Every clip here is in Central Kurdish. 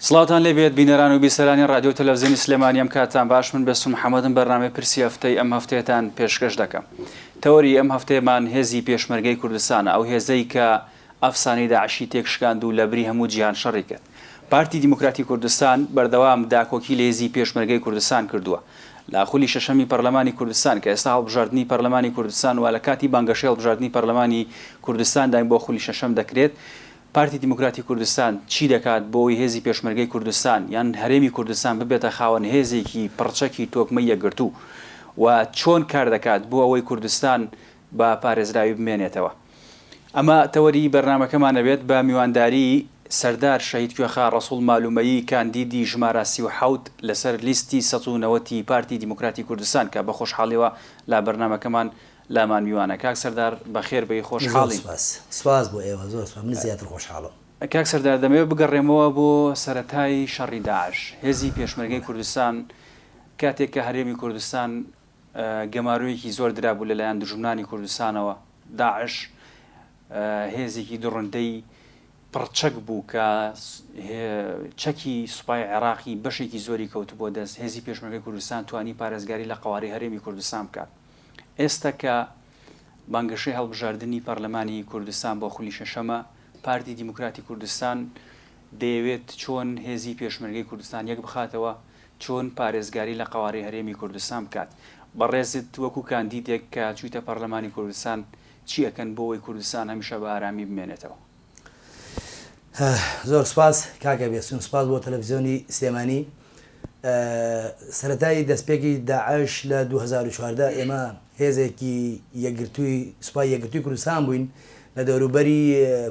سڵاوتان لێبێت بینەران و بیسەرانی ڕادیۆ تەلەفزیۆنی سلێمانی ئەم کاتتان باش من بێستون محەمەدم بەرنامەی پرسی هەفتەی ئەم هەفتەیەتان پێشکەش دەکەم تەوەری ئەم هەفتەیەمان هێزی پێشمەرگەی کوردستانە ئەو هێزەی کە ئەفسانەی داعشی تێکشکاند و لەبری هەموو جیهان شەڕی کرد. پارتی دیموکراتی کوردستان بەردەوام داکۆکی لە هێزی پێشمەرگەی کوردستان کردووە. لە خولی شەشەمی پەرلەمانی کوردستان کە ئێستا هەڵبژاردنی پەرلەمانی کوردستان و لە کاتی بانگەشەی هەڵبژاردنی پەرلەمانی کوردستانداین بۆ خولی شەشەم دەکرێت، پارتی دیموکراتی کوردستان چی دەکات بۆ ئەوەی هێزی پێشمەرگەی کوردستان یان هەرێمی کوردستان ببێتە خاوەن هێزێکی پڕچەکی تۆکمەی یەکگرتوو و چۆن کار دەکات بۆ ئەوەی کوردستان بە پارێزراوی بمێنێتەوە؟ ئەمە تەوەری بەرنامەکەمان ئەبێت بە میوانداری سەردار شەهید کوێخا ڕەسوڵ مالومەیی کاندیدی ژمارە 37 لەسەر لیستی 190 ی پارتی دیموکراتی کوردستان کە بە خۆشحاڵیەوە لە بەرنامەکەمان لامان میوانە. کاک سەردار بەخێر بێی زۆر خۆشحاڵین. سوپاس. سوپاس بۆ ئێوە زۆر سوپاس من زیاتر خۆشحاڵم. کاک سەردار دەمەوێت بگەڕێمەوە بۆ سەرەتای شەڕی داعش. هێزی پێشمەرگەی بەڵێ. کوردستان کاتێک کە هەرێمی کوردستان گەمارۆیەکی زۆر درابوو لەلایەن دوژمنانی کوردستانەوە، داعش هێزێکی دڕندەی پڕ چەک بوو کە چەکی سوپای عێراقی بەشێکی زۆری کەوتبووە دەست، هێزی پێشمەرگەی کوردستان توانی پارێزگاری لە قەوارەی هەرێمی کوردستان بکات. ئێستا کە بانگەشەی هەڵبژاردنی پەرلەمانی کوردستان بۆ خولی شەشەمە، پارتی دیموکراتی کوردستان دەیەوێت چۆن هێزی پێشمەرگەی کوردستان یەکبخاتەوە، چۆن پارێزگاری لە قەوارەی هەرێمی کوردستان بکات؟ بەڕێزت وەکو کاندیدێک کە چویتە پەرلەمانی کوردستان چی ئەکەن بۆ ئەوەی کوردستان هەمیشە بە ئارامی بمێنێتەوە؟ زۆر سوپاس کاکە بێستون، سوپاس بۆ تەلەفزیۆنی سلێمانی. سەرەتای دەستپێکی داعش لە 2014 ئێمە هێزێکی یەکگرتووی سوپای یەکگرتووی کوردستان بووین لە دەوروبەری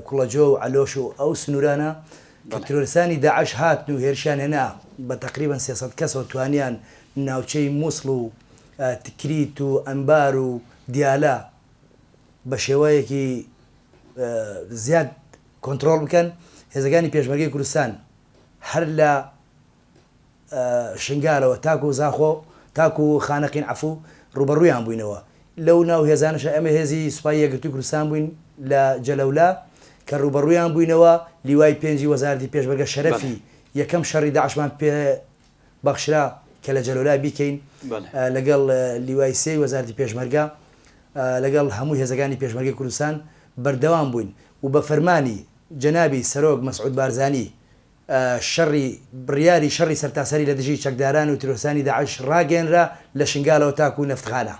کوڵەجۆ و عەلۆش و ئەو سنوورانە کە ترۆرستانی داعش هاتن و هێرشیان هێنا بە تەقریبەن 300 کەسەوە توانیان ناوچەی موسڵ و تکریت و ئەنبار و دیالە بە شێوەیەکی زیاد کۆنترۆڵ بکەن، هێزەکانی پێشمەرگەی کوردستان هەر لە شنگالەوە تاکو زاخۆ تاکو خانەقین عەفو ڕووبەڕوویان بووینەوە. لەو ناو هێزانەشا ئێمە هێزی سوپای یەکگرتووی کوردستان بووین لە جەلەولا کە ڕووبەڕوویان بووینەوە، لیوای پێنجی وەزارەتی پێشمەرگە شەرەفی یەکەم شەڕی داعشمان پێ بەخشرا کە لە جەلەولا بیکەین لەگەڵ لیوای سێی وەزارەتی پێشمەرگە لەگەڵ هەموو هێزەکانی پێشمەرگەی کوردستان بەردەوام بووین و بە فەرمانی جەنابی سەرۆک مەسعود بارزانی شەڕی بڕیاری شەڕی سەرتاسەری لە دژی چەکداران و تیرۆرستانی داعش ڕاگەیەنرا لە شنگالەوە تاکوو نەفتخانە.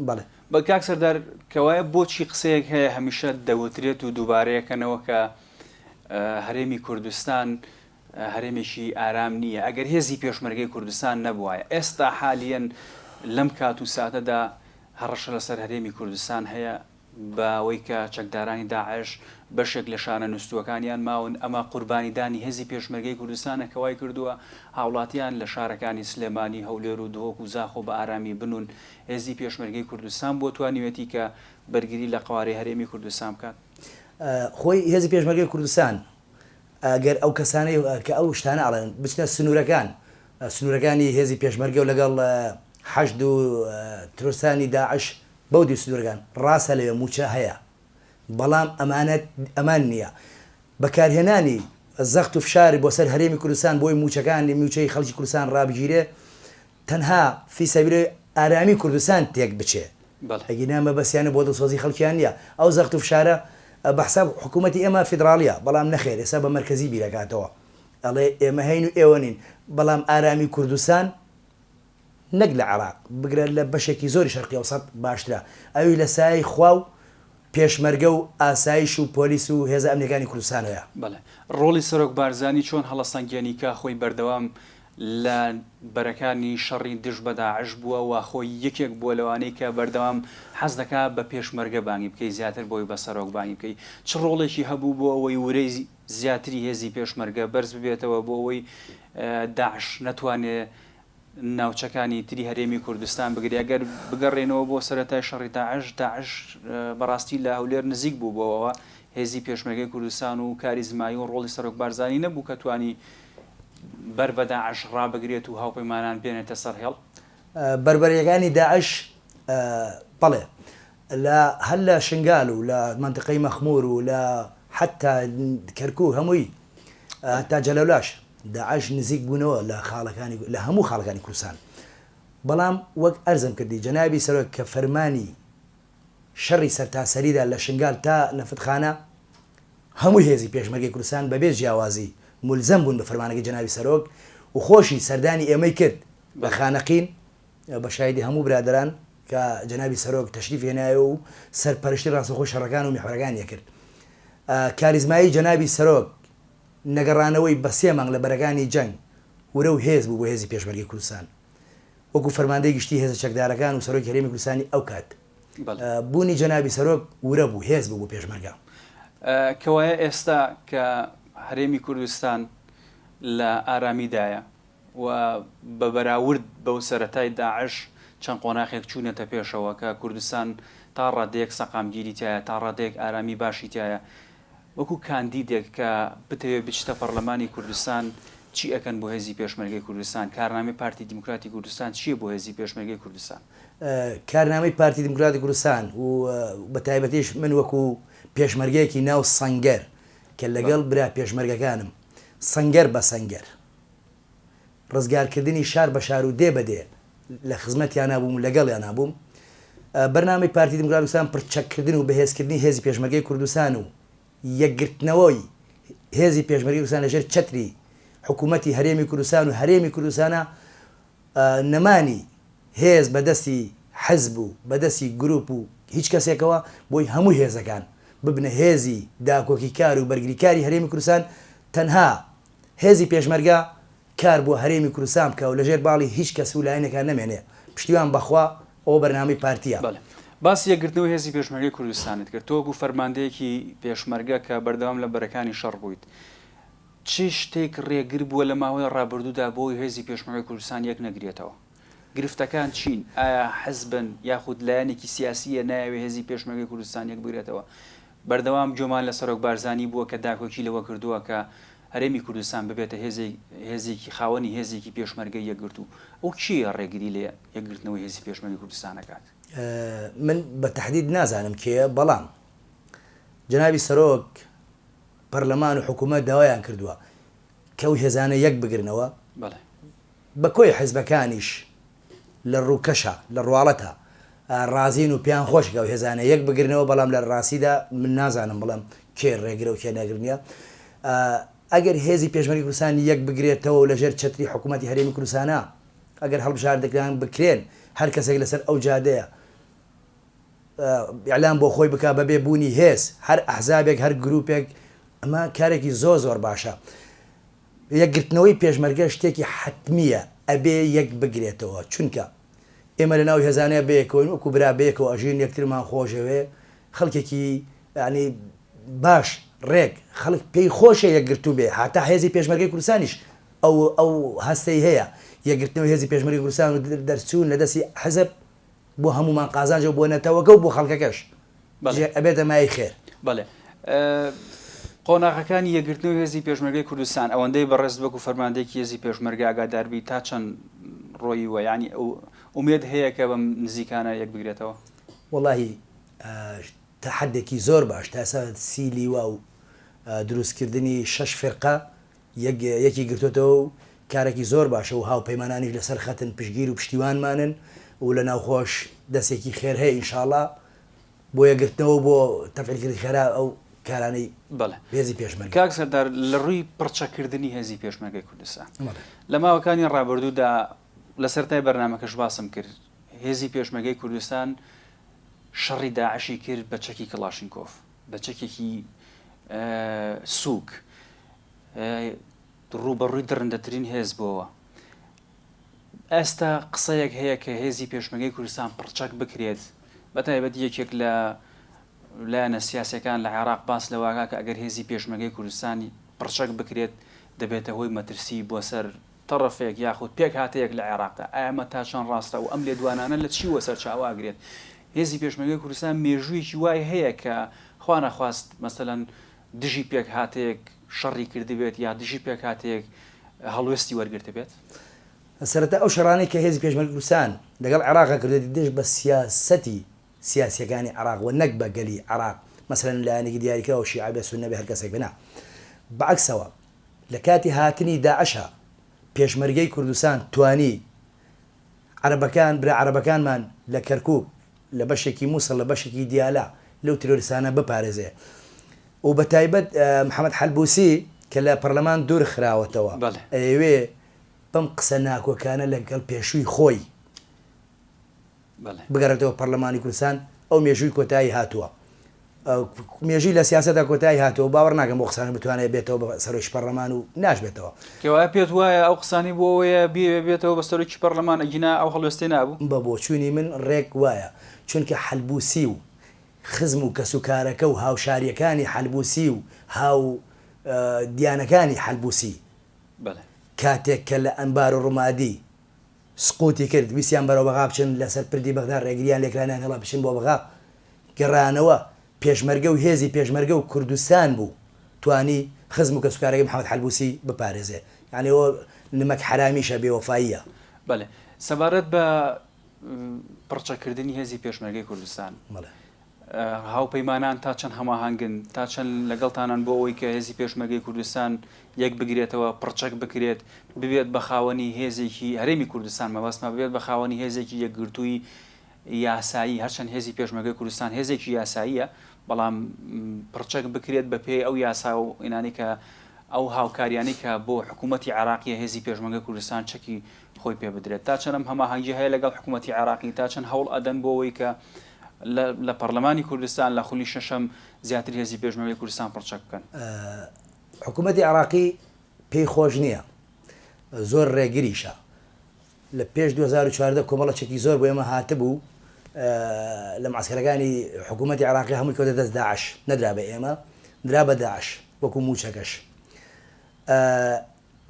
بەڵێ. بە کاک سەردار کەوایە بۆچی قسەیەک هەیە هەمیشە دەوترێت و دووبارەیەکەنەوە کە هەرێمی کوردستان هەرێمێکی ئارام نییە ئەگەر هێزی پێشمەرگەی کوردستان نەبوایە ئێستا حالیەن لەم کات و ساتەدا هەڕەشە لەسەر هەرێمی کوردستان هەیە بەوەی کە چەکدارانی داعش بەشێک لە شانە نوستووەکانیان ماون، ئەمە قوربانیدانی هێزی پێشمەرگەی کوردستانە کە وای کردووە هاوڵاتیان لە شارەکانی سلێمانی، هەولێر و دهۆک و زاخۆ بە ئارامی بنوون، هێزی پێشمەرگەی کوردستان بووە توانیویەتی کە بەرگری لە قەوارەی هەرێمی کوردستان بکات. خۆی هێزی پێشمەرگەی کوردستان گەر ئەو کەسانەی کە ئەو شتانە ئەڵێن بچنە سنوورەکان، سنوورەکانی هێزی پێشمەرگە و لەگەڵ حەشد و ترۆرستانی داعش بەو دیو سنوورەکان، ڕاستە لەوێ مووچە هەیە، بەڵام ئەمانە ئەمان نییە. بەکارهێنانی زەخت و فشار بۆ سەر هەرێمی کوردستان بۆی مووچەکانی مووچەی خەڵکی کوردستان ڕابگیرێ تەنها فی سەبیلی ئارامی کوردستان تێک بچێ ئەگینا مەبەستیانە بۆ دڵسۆزی خەڵکیان نییە ئەو زەخت و فشارە بە حساب حکوومەتی ئێمە فیدراڵیە بەڵام نەخێر ئێستا بە مەرکەزی بیرەکاتەوە ئەڵێ ئێمە هەین و ئێوە نین بەڵام ئارامی کوردستان نەک لە عێراق بگرە لە بەشێکی زۆری شەرقی ئەوسەت باشترە ئەویش لە سایەی خوا و پێشمەرگە و ئاسایش و پۆلیس و هێزە ئەمنیەکانی کوردستانەوەیە. بەڵێ. ڕۆڵی سەرۆک بارزانی چۆن هەڵەسەنگێنی کە خۆی بەردەوام لە بەرەکانی شەڕی دژ بە داعش بووە و خۆی یەکێک بووە لەوانەی کە بەردەوام حەز دەکا بە پێشمەرگە بانگی بکەی زیاتر بۆی بە سەرۆک بانگی بکەی چ ڕۆڵێکی هەبوو بۆ ئەوەی ورەی زیاتری هێزی پێشمەرگە بەرز ببێتەوە بۆ ئەوەی داعش نەتوانێ ناوچەکانی تری هەرێمی کوردستان بگرێ ئەگەر بگەڕێنەوە بۆ سەرەتای شەڕی داعش داعش بەڕاستی لە هەولێر نزیک بوو بۆەوە هێزی پێشمەرگەی کوردستان و کاریزمایی و ڕۆڵی سەرۆک بارزانی نەبوو کە توانی بەر بە داعش ڕابگرێت و هاوپەیمانان بێنێتە سەر هێڵ؟ بەربەریەکانی داعش بەڵێ لە هەر لە شنگال و لە مەنتقەی مەخمور و لە حەتا کەرکوک هەمووی هەتا جەلەولاش. داعش نزیک بوونەوە لە خاڵەکانی لە هەموو خاڵەکانی کوردستان بەڵام وەک ئەرزم کردی جەنابی سەرۆک کە فەرمانی شەڕی سەرتاسەریدا لە شنگال تا نەفتخانە هەموو هێزی پێشمەرگەی کوردستان بەبێ جیاوازی مولزەم بوون بە فەرمانەکەی جەنابی سەرۆک و خۆشی سەردانی ئێمەی کرد لە خانەقین بە شایدی هەموو برادەران کە جەنابی سەرۆک تەشریف هێنایەوە و سەرپەرشتی ڕاستەوخۆی شەڕەکان و میحوەرەکانی ئەکرد. کاریزمایی جەنابی سەرۆک نەگەڕانەوەی بە سێ مانگ لە بەرەکانی جەنگ ورە و هێز بوو بۆ هێزی پێشمەرگەی کوردستان. وەکو فەرماندەی گشتی هێزە چەکدارەکان و سەرۆکی هەرێمی کوردستانی ئەو کات. بوونی جەنابی سەرۆک ورە بوو، هێز بوو بۆ پێشمەرگە. کەوایە ئێستا کە هەرێمی کوردستان لە ئارامیدایە، و بە بەراورد بەو سەرەتای داعش چەند قۆناخێک چوونەتە پێشەوە کە کوردستان تا ڕادەیەک سەقامگیری تیایە، تا ڕادەیەک ئارامی باشی تیایە. وەکو کاندیدێک کە بتەوێت بچیتە پەڕلەمانی کوردستان چی ئەکەن بۆ هێزی پێشمەرگەی کوردستان؟ کارنامەی پارتی دیموکراتی کوردستان چییە بۆ هێزی پێشمەرگەی کوردستان؟ کارنامەی پارتی دیموکراتی کوردستان و بە تایبەتیش من وەکو پێشمەرگەیەکی ناو سەنگەر کە لەگەڵ برا پێشمەرگەکانم سەنگەر بە سەنگەر ڕزگارکردنی شار بە شار و دێ بە دێ لە خزمەتیانا بووم و لەگەڵیانا بووم. بەرنامەی پارتی دیموکراتی کوردستان پڕچەککردن و بەهێزکردنی هێزی پێشمەرگەی کوردستان و یەکگرتنەوەی هێزی پێشمەرگەی کوردستان لەژێر چەتری حکوومەتی هەرێمی کوردستان و هەرێمی کوردستانە نەمانی هێز بە دەستی حزب و بە دەستی گروپ و هیچ کەسێکەوە بۆی هەموو هێزەکان ببنە هێزی داکۆکیکار و بەرگریکاری هەرێمی کوردستان تەنها هێزی پێشمەرگە کار بۆ هەرێمی کوردستان بکا و لەژێر باڵی هیچ کەس و لایەنێکا نەمێنێ پشتیوان بەخوا ئەوە بەرنامەی پارتیە. بەڵێ. باسی یەکگرتنەوەی هێزی پێشمەرگەی کوردستانت کرد. تۆ وەکو فەرماندەیەکی پێشمەرگە کە بەردەوام لە بەرەکانی شەڕ بوویت، چ شتێک ڕێگر بووە لە ماوەی ڕابردوودا بۆی هێزی پێشمەرگەی کوردستان یەک نەگرێتەوە؟ گرفتەکان چین؟ ئایا حزبن یاخود لایەنێکی سیاسییە نایەوێ هێزی پێشمەرگەی کوردستان یەک بگرێتەوە؟ بەردەوام گوێمان لە سەرۆک بارزانی بووە کە داکۆکی لەوە کردووە کە هەرێمی کوردستان ببێتە هێزێک هێزێکی خاوەنی هێزێکی پێشمەرگەی یەکگرتوو. ئەو کێیە ڕێگری لە یەکگرتنەوەی هێزی پێشمەرگەی کوردستان ئەکات؟ من بە تەحدید نازانم کێیە، بەڵام جەنابی سەرۆک، پەرلەمان و حکوومەت داوایان کردووە کە ئەو هێزانە یەک بگرنەوە. بەڵێ. بە کۆی حزبەکانیش لە ڕووکەشا، لە ڕواڵەتا ڕازین و پێیان خۆشە کە ئەو هێزانە یەک بگرنەوە، بەڵام لە ڕاستیدا من نازانم بڵێم کێ ڕێگرە و کێ نەگر نییە. ئەگەر هێزی پێشمەرگەی کوردستان یەک بگرێتەوە و لەژێر چەتری حکوومەتی هەرێمی کوردستانا ئەگەر هەڵبژاردەکان بکرێن، هەر کەسێک لەسەر ئەو جادەیە ئیعلان بۆ خۆی بکا بەبێ بوونی هێز، هەر ئەحزابێک، هەر گرووپێک، ئەمە کارێکی زۆر زۆر باشە. یەکگرتنەوەی پێشمەرگە شتێکی حەتمییە ئەبێ یەک بگرێتەوە چونکە ئێمە لەناو هێزانە بەیەکەوەین وەکو برا بەیەکەوە ئەژین یەکترمان خۆشەوێ خەڵکێکی یانی باش ڕێک خەڵک پێی خۆشە یەکگرتوو بێ هاتا هێزی پێشمەرگەی کوردستانیش ئەو ئەو هەستەی هەیە یەکگرتنەوەی هێزی پێشمەرگەی کوردستان و دەرچوون لە دەستی حزب بۆ هەموومان قازانجە و بۆ نەتەوەکە و بۆ خەڵکەکەش بەڵێ. ئەبێتە مایەی خێر. بەڵێ. قۆناغەکانی یەکگرتنەوەی هێزی پێشمەرگەی کوردستان ئەوەندەی بەڕێزت وەکو فەرماندەیەکی هێزی پێشمەرگە ئاگادار بی تا چەند ڕۆییوە یانی ئومێد هەیە کە بەم نزیکانە یەک بگرێتەوە؟ وەڵاهی تا حەدێکی زۆر باش تا ئێستا سی لیوا و دروستکردنی شەش فیرقە یەک یەکی گرتۆتەوە و کارێکی زۆر باشە و هاوپەیمانانیش لەسەر خەتن پشتگیر و پشتیوانمانن و لە ناوخۆش دەستێکی خێر هەیە ان شاء اللە بۆ یەکگرتنەوە و بۆ تەفعیل کردنی خێرا ئەو کارانەی بەڵێ هێزی پێشمەرگە. کاک سەردار لە ڕووی پڕچەککردنی هێزی پێشمەرگەی کوردستان بەڵێ. لە ماوەکانی ڕابردوودا لە سەرەتای بەرنامەکەش باسم کرد هێزی پێشمەرگەی کوردستان شەڕی داعشی کرد بە چەکی کڵاشینکۆف بە چەکێکی سووک ڕووبەڕووی دڕندەترین هێز بۆوە. ئێستا قسەیەک هەیە کە هێزی پێشمەرگەی کوردستان پڕچەک بکرێت، بەتایبەت یەکێک لە لایەنە سیاسیەکان لە عێراق باس لەوەکا کە ئەگەر هێزی پێشمەرگەی کوردستان پڕچەک بکرێت دەبێتە هۆی مەترسی بۆ سەر تەڕەفێک یاخود پێکهاتەیەک لە عێراقدا، ئایا ئەمە تا چەند ڕاستە و ئەم لێدوانانە لە چیوە سەرچاوە ئەگرێت؟ هێزی پێشمەرگەی کوردستان مێژوویەکی وای هەیە کە خوانەخواست مەسەلەن دژی پێکهاتەیەک شەڕی کردبێت یا دژی پێکهاتەیەک هەڵوێستی وەرگرتبێت؟ سەرەتا ئەو شەڕانەی کە هێزی پێشمەرگەی کوردستان لەگەڵ عێراقا کردوێتی دژ بە سیاسەتی سیاسیەکانی عێراق و نەک بە گەلی عێراق مەسەلەن لایەنێکی دیاریکراو شیعە بێ سوننە بێ هەر کەسێک بێ نا بە عەکسەوە. لە کاتی هاتنی داعشا پێشمەرگەی کوردستان توانی عەرەبەکان برا عەرەبەکانمان لە کەرکوک لە بەشێکی موسڵ لە بەشێکی دیالە لەو تیرۆریستانە بپارێزێ و بە تایبەت محەمەد حەلبوسی کە لە پەرلەمان دوور خراوەتەوە ئەیەوێ بەم قسە ناکۆکانە لەگەڵ پێشووی خۆی بگەڕێتەوە پەرلەمانی کوردستان، ئەو مێژووی کۆتایی هاتووە. مێژووی لە سیاسەتا کۆتایی هاتووە و باوەڕ ناکەم بەو قسانە بتوانێت بێتەوە بە سەرۆکی پەرلەمان و ناشبێتەوە. کەوایە پێت وایە ئەو قسانەی بۆ ئەوەیە بیەوێ بێتەوە بە سەرۆکی پەرلەمان ئەگینا ئەو هەڵوێستەی نابوو؟ بە بۆچوونی من ڕێک وایە، چونکە حەلبوسی و خزم و کەسوکارەکە و هاوشارییەکانی حەلبوسی و هاو دیانەکانی حەلبوسی کاتێک کە لە ئەنبار و ڕومادی سقوتی کرد، ویستیان بەرەو بەغا بچن، لەسەر پردی بەغدا ڕێگریان لێکرا نەیانهێڵا بچن بۆ بەغا، گەڕانەوە، پێشمەرگە و هێزی پێشمەرگە و کوردستان بوو توانی خزم و کەسوکارەکەی محەمەد حەلبوسی بپارێزێ، یانی ئەوە نمەک حەرامیشە، بێوەفاییە. بەلێ سەبارەت بە پڕچەککردنی هێزی پێشمەرگەی کوردستان، بەڵێ. هاوپەیمانان تا چەند هەماهەنگن، تا چەند لەگەڵتانن بۆ ئەوەی کە هێزی پێشمەرگەی کوردستان یەک بگرێتەوە، پڕچەک بکرێت، ببێت بە خاوەنی هێزێکی، هەرێمی کوردستان مەبەستمە، ببێت بە خاوەنی هێزێکی یەکگرتووی یاسایی، هەرچەند هێزی پێشمەرگەی کوردستان هێزێکی یاساییە، بەڵام پڕچەک بکرێت بە پێی ئەو یاسا و ئینانەی کە ئەو هاوکاریانەی کە بۆ حکوومەتی عێراقیە هێزی پێشمەرگەی کوردستان چەکی خۆی پێ بدرێت. تا چەند ئەم هەماهەنگیە هەیە لەگەڵ حکوومەتی عێراقی، تا چەند هەوڵ ئەدەن بۆ ئەوەی کە لە پەڕلەمانی کوردستان لە خولی شەشەم زیاتر هێزی پێشمەرگەی کوردستان پڕچەک بکەن؟ حکوومەتی عێراقی پێی خۆش نییە، زۆر ڕێگریشە. لە پێش 2014 کۆمەڵە چەکی زۆر بۆ ئێمە هاتبوو لە معسکەرەکانی حکوومەتی عێراقی هەمووی کەوتە دەست داعش، نەدرا بە ئێمە، درا بە داعش وەکوو مووچەکەش.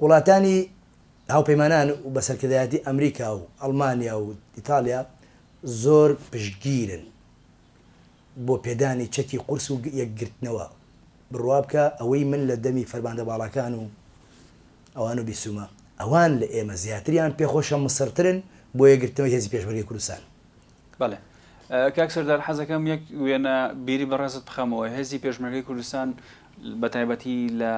وڵاتانی هاوپەیمانان و بە سەرکردایەتی ئەمریکا و ئەڵمانیا و ئیتاڵیا زۆر پشتگیرن بۆ پێدانی چەکی قورس و یەکگرتنەوە، بڕوا بکە ئەوەی من لە دەمی فەرماندە باڵاکان و ئەوانو بیستومە ئەوان لە ئێمە زیاتریان پێخۆشە مسڕترن بۆ یەکگرتنەوەی هێزی پێشمەرگەی کوردستان. بەڵێ کاک سەردار حەزەکەم یەک وێنە بیری بەڕێزت بخەمەوە هێزی پێشمەرگەی کوردستان بە تایبەتی لە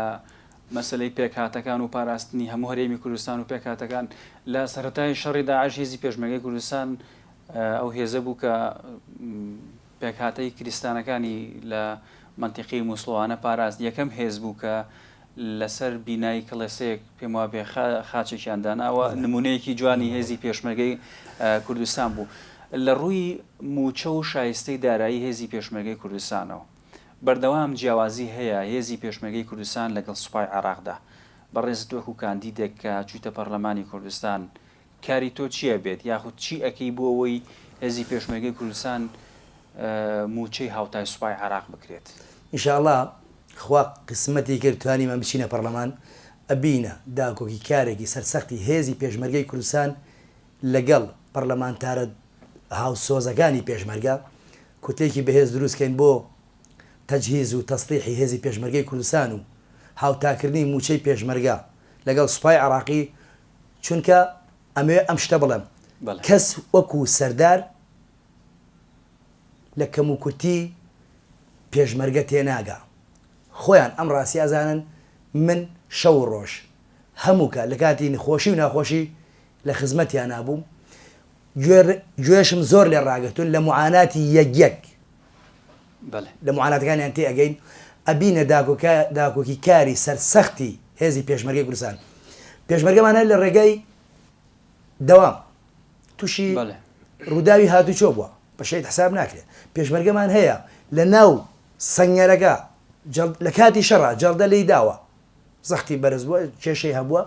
مەسەلەی پێکهاتەکان و پاراستنی هەموو هەرێمی کوردستان و پێکهاتەکان لە سەرەتای شەڕی داعش هێزی پێشمەرگەی کوردستان ئەو هێزە بوو کە پێکهاتەی کریستانەکانی لە مەنتیقی موسڵوانە پاراست یەکەم هێز بوو کە لەسەر بینای کڵێسەیەک پێم وابێ خاچێکیان داناوە نمونەیەکی جوانی هێزی پێشمەرگەی کوردستان بوو لە ڕووی موچە و شایستەی دارایی هێزی پێشمەرگەی کوردستانەوە بەردەوام جیاوازی هەیە هێزی پێشمەرگەی کوردستان لەگەڵ سوپای عێراقدا. بەڕێزت وەکو کاندیدێک کە چویتە پەڕلەمانی کوردستان کاری تۆ چی ئەبێت یاخود چی ئەکەی بۆ ئەوەی هێزی پێشمەرگەی کوردستان موچەی هاوتای سوپای عێراق بکرێت؟ ان شاء اللە خوا قسمەتی کرد توانیمان بچینە پەڕلەمان ئەبینە داکۆکی کارێکی سەرسەختی هێزی پێشمەرگەی کوردستان لەگەڵ پەڕلەمانتارە هاوسۆزەکانی پێشمەرگە کوتلەیەکی بەهێز دروست کەین بۆ تەجهیز و تەسلیحی هێزی پێشمەرگەی کوردستان و هاوتاکردنی مووچەی پێشمەرگە لەگەڵ سوپای عێراقی، چونکە ئەمەوێ ئەم شتە بڵێم کەس وەکو سەردار لە کەموکورتی پێشمەرگە تێناگا، خۆیان ئەم ڕاستیە ئەزانن، من شەو و ڕۆژ هەموو کات لە کاتی خۆشی و ناخۆشی لە خزمەتیانا بووم، گوێشم زۆر لێ ڕاگرتوون لە موعاناتی یەک یەک لە موعاناتەکانیان تێ ئەگەین ئەبینە داکۆکی کاری سەرسەختی هێزی پێشمەرگەی کوردستان پێشمەرگەمان هەر لە ڕێگای دەوام تووشی ڕووداوی هاتوچۆ بووە بە شەهید حساب ناکرێت پێشمەرگەمان هەیە لە ناو سەنگەرەکە لە کاتی شەڕا جەڵدە لێی داوە زەختی بەرز بووە کێشەی هەبووە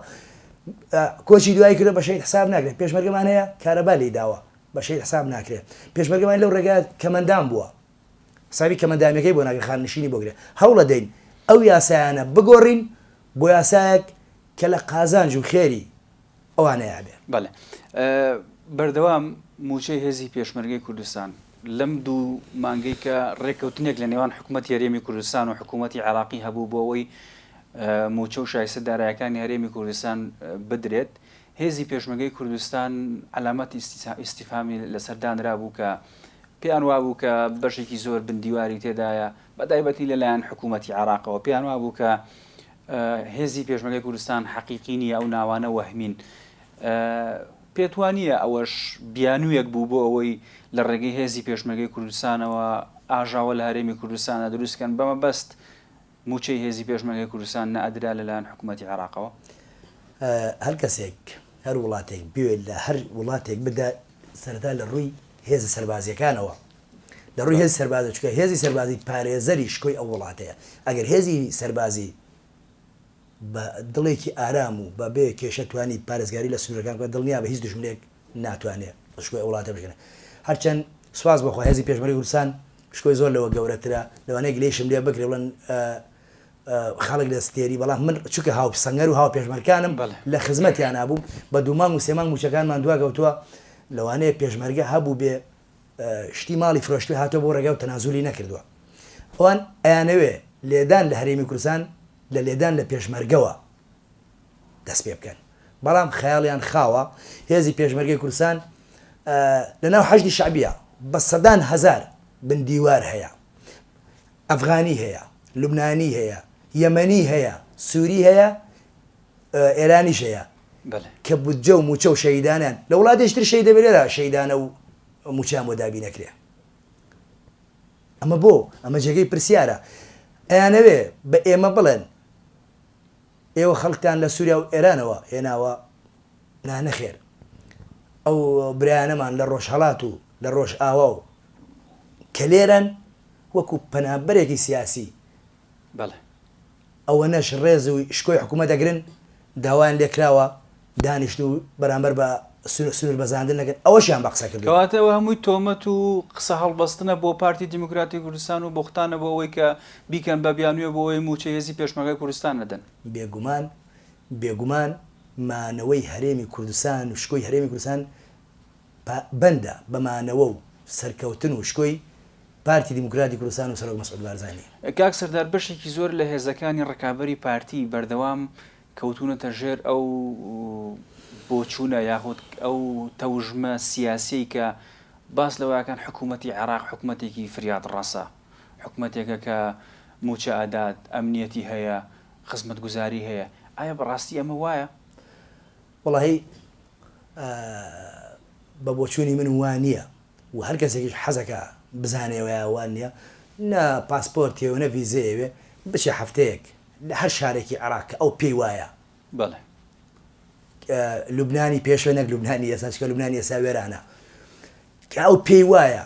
کۆچی دوایی کردووە بە شەهید حساب ناکرێت پێشمەرگەمان هەیە کارەبا لێی داوە بە شەهید حساب ناکرێت پێشمەرگەمان لەو ڕێگا کەمەندام بووە حسابی کەمەندامیەکەی بۆ ناکرێت خانەنشینی بۆ کرێت هەوڵەدەین ئەو یاسایانە بگۆڕین بۆ یاسایەک کە لە قازانج و خێری ئەوانەیا بێ. بەڵێ بەردەوام مووچەی هێزی پێشمەرگەی کوردستان لەم دوو مانگەی کە ڕێککەوتنێک لە نێوان حکوومەتی هەرێمی کوردستان و حکوومەتی عێراقی هەبوو بۆ ئەوەی مووچە و شایستە دارایەکانی هەرێمی کوردستان بدرێت هێزی پێشمەرگەی کوردستان عەلامەتی ئیستیفهامی لەسەر دانرابوو کە پێیان وابوو کە بەشێکی زۆر بندیواری تێدایە بە تایبەتی لەلایەن حکوومەتی عێراقەوە پێیان وابوو کە. هێزی پێشمەرگەی کوردستان حەقیقی نییە، ئەو ناوانە وەهمین. پێت وا نییە ئەوەش بیانوویەک بوو بۆ ئەوەی لە ڕێگەی هێزی پێشمەرگەی کوردستانەوە ئاژاوە لە هەرێمی کوردستاندا دروست کەن بە مەبەست مووچەی هێزی پێشمەرگەی کوردستان نەئەدرا لەلایەن حکوومەتی عێراقەوە؟ هەر کەسێک، هەر وڵاتێک بوێت لە هەر وڵاتێک بدا سەرەتا لە ڕووی هێزە سەربازییەکانەوە لە ڕووی هێزی سەربازی چونکە هێزی سەربازی پارێزەری شکۆی ئەو وڵاتەیە ئەگەر هێزی سەربازی بە دڵێکی ئارام و بە بێ کێشە توانی پارێزگاری لە سنوورەکان بکات دڵنیابە هیچ دوژمنێک ناتوانێ شکۆی ئەو وڵاتە بشکێنێ هەرچەند سوپاس بۆ خوا هێزی پێشمەرگەی کوردستان شکۆی زۆر لەوە گەورەترە لەوانەیە گلەیشم لێ بکرێ بڵێن خەڵک لە ستێری بەڵام من چونکە هاو سەنگەر و هاو پێشمەرکانم لە خزمەتیانا بووم بە دوو مانگ و سێ مانگ مووچەکانمان دواکەوتووە لەوانەیە پێشمەرگە هەبوو بێ شتی ماڵی فرۆشتوێ هاتووە بۆ ڕێگا و تەنازولی نەکردووە ئەوان ئەیانەوێ لێدان لە هەرێمی کوردستان لە لێدان لە پێشمەرگەوە دەست پێ بکەن بەڵام خەیاڵیان خاوە هێزی پێشمەرگەی کوردستان لە ناو حەشدی شەعبیە بە سەدان هەزار بن دیوار هەیە ئەفغانی هەیە لوبنانی هەیە یەمەنی هەیە سووری هەیە ئێرانیش هەیە کە بودجە و موچە و شەیدانیان لە وڵاتێکی تر شەید دەبێت لێرە شەیدانە و موچەیان بۆ دابین نەکرێ ئەمە بۆ؟ ئەمە جێگەی پرسیارە. ئەیانەوێ بە ئێمە بڵێن ئێوە خەڵکتان لە سووریا و ئێرانەوە هێناوە؟ نا نەخێر. ئەو برایانەمان لە ڕۆژهەڵات و لە ڕۆژئاوا و کە لێرەن وەکو پەنابەرێکی سیاسی بەڵێ. ئەوەنەش ڕێز و شکۆی حکومەت ئەگرن، داوایان لێکراوە دانیشن و بەرامبەر بە سنور بەزاندن نەکەن، ئەوەشیان بە قسە کردوون. کەواتە ئەوە هەمووی تۆمەت و قسە هەڵبەستنە بۆ پارتی دیموکراتی کوردستان و بوختانە بۆ ئەوەی کە بیکەن بە بیانوویە بۆ ئەوەی مووچەی هێزی پێشمەرگەی کوردستان نەدەن. بێگومان بێگومان مانەوەی هەرێمی کوردستان و شکۆی هەرێمی کوردستان بەندە بە مانەوە و سەرکەوتن و شکۆی پارتی دیموکراتی کوردستان و سەرۆک مەسعود بارزانی. کاک سەردار بەشێکی زۆر لە هێزەکانی ڕکابەری پارتی بەردەوام کەوتوونەتە ژێر ئەو بۆچوونە یاخود ئەو تەوژمە سیاسیەی کە باس لەوە ئەکەن حکوومەتی عێراق حکومەتێکی فریادڕەسە، حکومەتێکە کە مووچە ئەدات، ئەمنیەتی هەیە، خزمەتگوزاری هەیە، ئایا بەڕاستی ئەمە وایە؟ وەڵاهی بە بۆچوونی من وا نییە و هەر کەسێکیش حەزەکا بزانێ وایە وا نییە نە پاسپۆرتێ و نە ڤیزەیەوێ بچێ هەفتەیەک لە هەر شارێکی عێراق کە ئەو پێی وایە بەڵێ. لوبنانی پێشوێ نەک لوبنانی ئێستا چونکە لوبنانی ئێستا وێرانە کە ئەو پێی وایە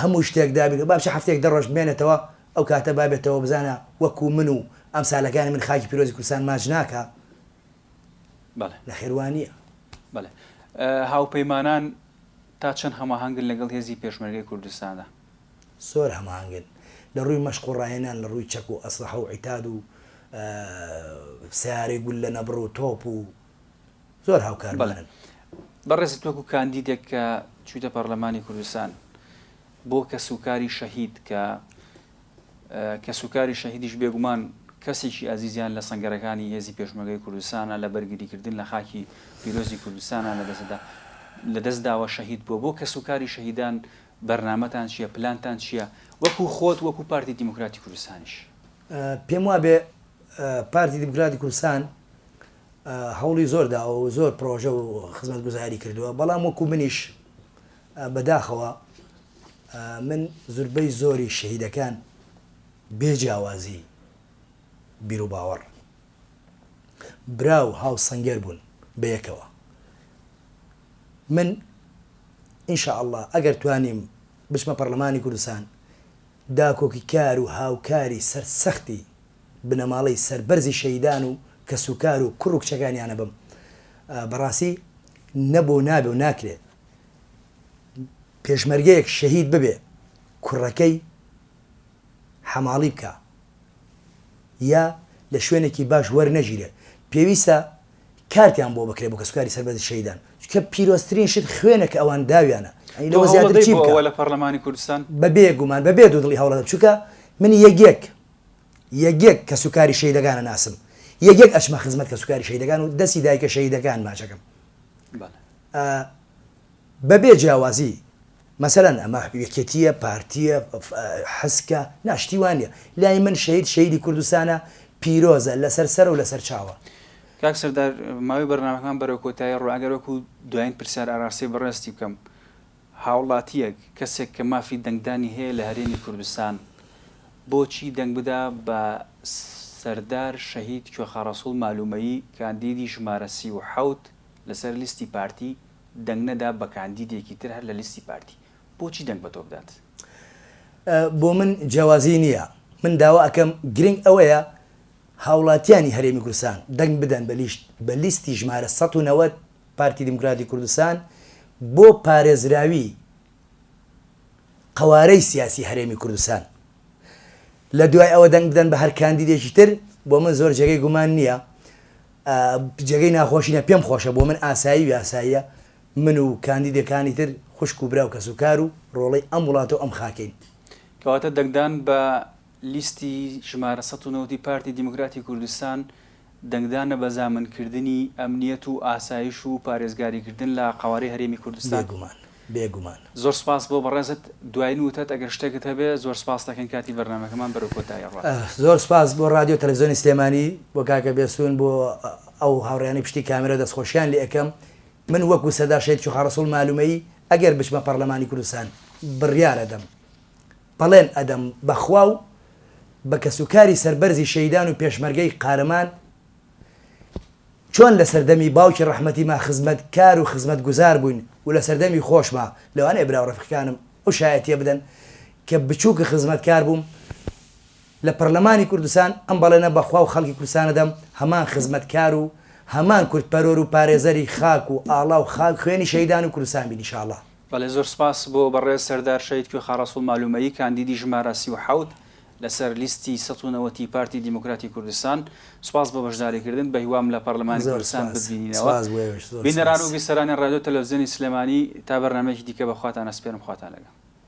هەموو شتێک دابین با بچێ هەفتەیەک دە ڕۆژ بمێنێتەوە ئەو کاتە با بێتەوە بزانە وەکوو من و ئەمسالەکانی من خاکی پیرۆزی کوردستان ماچ ناکا بەڵێ. نەخێر وا نییە. بەڵێ. هاوپەیمانان تا چەند هەماهەنگن لەگەڵ هێزی پێشمەرگەی کوردستاندا؟ زۆر هەماهەنگن لە ڕووی مەشق و ڕاهێنان لە ڕووی چەک و ئەسلەحە و عیتاد و سەیارەی گوللە نەبڕ و تۆپ و زۆر بەڵێ. هاوکارمانن. بەڕێزت وەکو کاندیدێک کە چوویتە پەڕلەمانی کوردستان بۆ کەسوکاری شەهید کە کەسوکاری شەهیدیش بێگومان کەسێکی ئازیزیان لە سەنگەرەکانی هێزی پێشمەرگەی کوردستانە لە بەرگریکردن لە خاکی پیرۆزی کوردستانە لەدەستدا لەدەستداوە شەهید بووە بۆ کەسوکاری شەهیدان بەرنامەتان چییە پلانتان چییە وەکو خۆت وەکو پارتی دیموکراتی کوردستانیش؟ پێم وابێ پارتی دیموکراتی کوردستان هەوڵی زۆر داوە و زۆر پرۆژە و خزمەتگوزاری کردووە بەڵام وەکو منیش بەداخەوە من زوربەی زۆری شەهیدەکان بێ جیاوازی بیروباوەڕ برا و هاوسەنگەر بوون بەیەکەوە من ان شاء اللە ئەگەر توانیم بچمە پەڕلەمانی کوردستان داکۆکیکار و هاوکاری سەرسەختی بنەماڵەی سەربەرزی شەهیدان و کەسوکار و کوڕ و کچەکانیانە بم بەڕاستی نەبوو نابێ و ناکرێ پێشمەرگەیەک شەهید ببێ کوڕەکەی حەماڵی بکا یا لە شوێنێکی باش وەرنەگیرێ پێویستە کارتیان بۆ بکرێ بۆ کەسوکاری سەربەرزی شەهیدان چونکە پیرۆزترین شت خوێنە کە ئەوان داویانە یانی تۆ لەوە زیاتر هەوڵەدەی چی بۆ بکا ئەوە لە پەڕلەمانی کوردستان؟ بەبێ گومان بەبێ دوودڵی هەوڵەدەم چونکە من یەک یەک یەک یەک کەسوکاری شەهیدەکان ئەناسم یەک یەک ئەچمە خزمەت کەسوکاری شەهیدەکان و دەستی دایکە شەهیدەکان ماچەکەم بەڵێ. بەبێ جیاوازی مەسەلەن ئەمە یەکێتییە، پارتییە، حسکە، نا شتی وا نییە. لای من شەهید شەهیدی کوردستانە، پیرۆزە لەسەر سەرە و لەسەر چاوە. کاک سەردار ماوەی بەرنامەکەمان بەرەو کۆتایی ڕوا ئەگەر وەکو دوایین پرسیار ئاراستەی بەڕێزتی بکەم هاوڵاتیەک کەسێک کە مافی دەنگدانی هەیە لە هەرێمی کوردستان بۆچی دەنگ بدا بە سەردار شەهید کوێخا ڕەسوڵ مالومەیی کاندیدی ژمارە 37 لەسەر لیستی پارتی دەنگ نەدا بە کاندیدێکی تر هەر لە لیستی پارتی بۆچی دەنگ بە تۆ بدات؟ بۆ من جیاوازی نییە من داوا ئەکەم گرنگ ئەوەیە هاوڵاتیانی هەرێمی کوردستان دەنگ بدەن بە لیشت بە لیستی ژمارە 190 پارتی دیموکراتی کوردستان بۆ پارێزراوی قەوارەی سیاسی هەرێمی کوردستان لە دوای ئەوە دەنگ بدەن بە هەر کاندیدێکی تر بۆ من زۆر جێگەی گومان نییە جێگەی ناخۆشی نیە پێم خۆشە بۆ من ئاسایی و یاساییە من و کاندیدەکانی تر خوشک و برا و کەسوکار و ڕۆڵەی ئەم وڵاتە و ئەم خاکەین. کەواتە دەنگدان بە لیستی ژمارە 190 ی پارتی دیموکراتی کوردستان دەنگدانە بە زامنکردنی ئەمنیەت و ئاسایش و پارێزگاریکردن لە قەوارەی هەرێمی کوردستان. بێگومان بێگومان. زۆر سپاس بۆ بەڕێزت دواین وتەت ئەگەر شتێکت هەبێ زۆر سپاست دەکەین کاتی بەرنامەکەمان بەرەو کۆتایی ئەڕوات. زۆر سپاس بۆ ڕادیۆ تەلەفزیۆنی سلێمانی بۆ کاکە بێستوون بۆ ئەو هاوڕێیانەی پشتی کامێرا دەستخۆشیان لێ ئەکەم من وەکو سەردار شەهید کوێخا ڕەسوڵ مالومەیی ئەگەر بچمە پەڕلەمانی کوردستان بڕیار ئەدەم بەڵێن ئەدەم بە خوا و بە کەسوکاری سەربەرزی شەهیدان و پێشمەرگەی قارەمان چۆن لە سەردەمی باوکی ڕەحمەتیما خزمەتکار و خزمەتگوزار بووین و لە سەردەمی خۆشما لەوانەیە برا و ڕەفیقەکانم ئەو شایەتیە بدەن کە بچووک خزمەتکار بووم لە پەرلەمانی کوردستان ئەم بەڵێنە بە خوا و خەڵکی کوردستان ئەدەم هەمان خزمەتکار و هەمان کوردپەرۆر و پارێزەری خاک و ئاڵا و خاک خوێنی شەهیدان و کوردستان بین ئیشاڵا. بەڵێ زۆر سپاس بۆ بەڕێز سەردار شەهید کوێخا ڕەسوڵ مالومەیی کاندیدی ژمارە 37 لەسەر لیستی 190 ی پارتی دیموکراتی کوردستان سوپاس بۆ بەشداری کردن بەهیوام لە پەڕلەمانی زۆر کوردستان سپاس بتبینینەوە سپاس بۆ ئێوەش زۆر بینەران سپاس. و بیسەرانی ڕادیۆ تەلەفزیۆنی سلێمانی تا بەرنامەیەکی دیکە بە خواتان ئەسپێرم خواتان لەگەڵ.